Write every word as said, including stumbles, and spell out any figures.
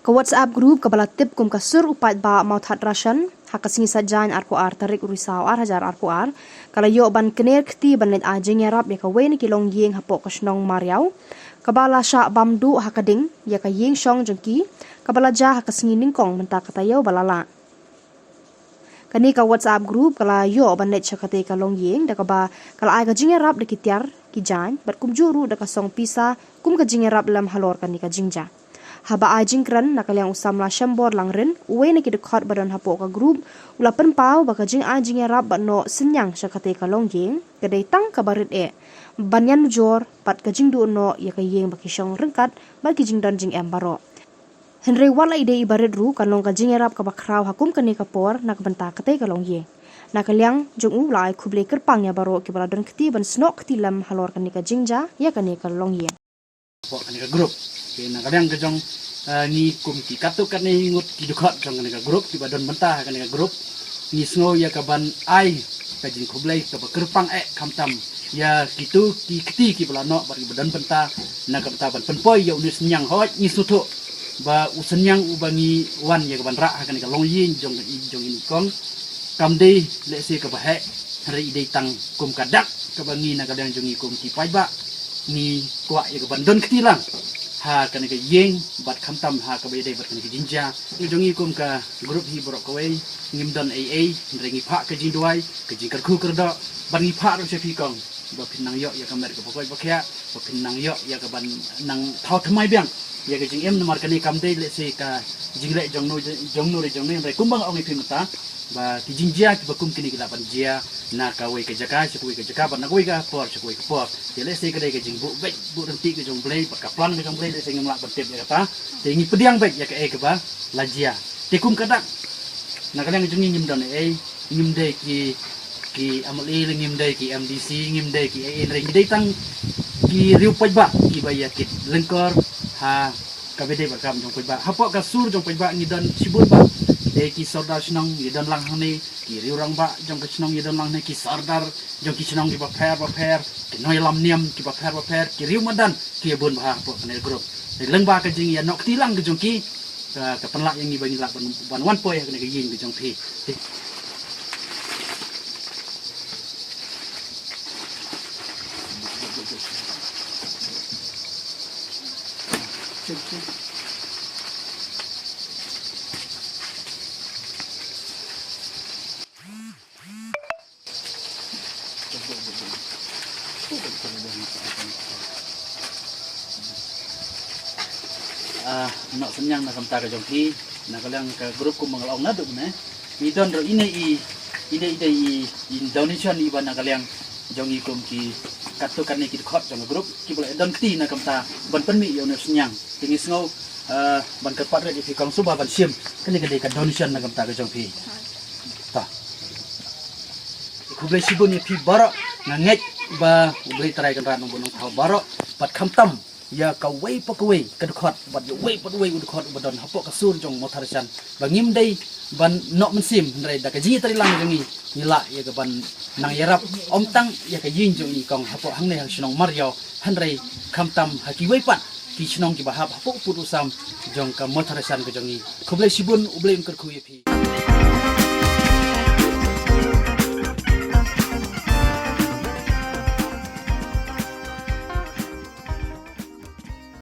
Ka WhatsApp group kaba la tip kum ka Sur u Paidbah Mawthadraishan, ha ka sngi Saitjaiñ arphew ar tarik u Risaw ar hajar arphew ar, ka la ïoh ban kner kti ban leit ai jingïarap ïa kawei na ki longïing hapoh ka shnong Mariaw, kaba la shah bam duh ha ka ding ïa ka ïing shong jong ki, kaba la jia ha ka sngi nyngkong mynta ka taïew ba la lah. Kane ka WhatsApp group ka la ïoh ban leit sha katei ka longïing, da kaba ka la ai ka jingïarap da ki tiar ki jaiñ bad kumjuh ruh da ka song pisa kum ka jingïarap lem halor kane ka jingjia. Haba ai jingkren na ka liang u samla Shembor Langrin, uwei na ki dkhot ba don hapoh ka group, u la pynpaw ba ka jingai jingïarap bad noh synñiang sha katei ka longïing ka dei tang kaba rit eh ban ïanujor bad ka jingduh noh ïa ka ïing ba ki shong ryngkat bad ki jingdon jingem baroh. Hynrei wat la i dei i ba rit ruh, kan long ka jingïarap kaba khraw ha kum kane ka por na ka bynta katei ka longïing. Na ka liang jong u, la ai khublei kyrpang ïa baroh kiba la don kti ban snoh kti lem halor kane ka jingjia ïa kane ka longïing. Hapoh kane ka group, okay, na ka liang ka jong, ah, ngi kum ki katto katne ngut ki dkhot jong kane ka group, kiba don bynta ha kane ka group, ngi sngew ïa ka ban ai ka jingkhublei kaba kyrpang eh khamtam ïa kitu ki kti kiba la noh bad kiba don bynta na ka bynta ban pynpoi ïa une u synñiang. Hooid, ngi sngewthuh ba u synñiang uba ngi wan ïa ka ban rah ha kane ka longïing jong, jong ine i kong, kam dei lehse kaba heh, hynrei i dei tang kum ka dak kaba ngi na ka liang jong ngi kum ki paidbah ngi kwah ïa ka ban don kti lang ha kane ka ïing bad khamtam ha kaba ïadei bad kane ka jingjia. Ngi jong ngi kum ka group hi baroh kawei ngim don ei ei, hynrei ngi phah ka jingduwai, ka jingkyrkhu kyrdoh, bad ngi phah ruh sha phi kong ba phin nang ïoh ïa ka met kaba koit ba khiah, ba phin nang ïoh ïa ka ban nang thaw thymmai biang ïa ka jingim. Namar kane kam dei lehse ka jingleh jong no, jong no re jong no, hynrei kumba nga ong ïa phi mynta, ba ki jingjia kiba kum kine ki lah ban jia na kawei ka jaka sha kawei ka jaka, bad na kawei ka por sha kawei ka por. Te lehse ka dei ka jingbuh beit buh ryntih ka jong U Blei bad ka plan ka jong U Blei, lehse ngim lah ban tip ïa kata. Te ngi pdiang beit ïa kaei kaba la jia. Te kum ka dak, na ka liang jong ngi ngim don ei ei, ngim dei ki, ki M L A, ngim dei ki M D C, ngim dei ki ei ei, hynrei ngi dei tang ki riew paidbah kiba ïa kit lyngkor ha kaba ïadei bad ka kam jong paidbah. Hapoh ka sur jong paidbah ngi don shibun bah, dei ki sordar shnong ngi don lang hangne, ki riew rangbah jong ka shnong ngi don lang hangne, ki sordar jong ki shnong kiba pher ba pher, ki nongïalam niam kiba pher ba pher, ki riew madan ki ïa bun bha hapoh kane ka group. Te lyngba ka jingïanoh kti lang ka jong ki, ka, ka pynlah ïa ngi ba ngi lah ban, ban wan poi ha kane ka ïing ka jong phi. Ah, noh synñiang na ka bynta ka jong phi, na ka liang ka group kum ba nga la ong naduh mynne. Ngi don ruh ine i, ine i dei i, i donation iba na ka liang jong ngi kum ki katto katne ki dkhot jong ka group kiba la don kti na ka bynta ban pynmih ïa une u synñiang. Te ngi sngew, ah, ban kyrpad rit ïa phi kong sngewbha ban shim. Kane ka dei ka donation na ka bynta ka jong phi. Ta. Khublei shibun ïa phi baroh, nga ngeit ba U Blei Trai Kynrad un bun nongthaw baroh, bad khamtam ïa kawei pa kawei ka dkhot, bad ïa uwei pa uwei u dkhot uba don hapoh ka sur jong Mawthadraishan, ba ngim dei ban noh mynsiem, hynrei da ka jingïatreilang jong ngi, ngi lah ïa ka ban nang ïarap, ym tang ïa ka ïing jong i kong hapoh hangne ha shnong Mariaw, hynrei khamtam ha kiwei pat ki shnong kiba hap hapoh u pud u sam jong ka Mawthadraishan ka jong ngi. Khublei shibun, U Blei un kyrkhu ïa phi.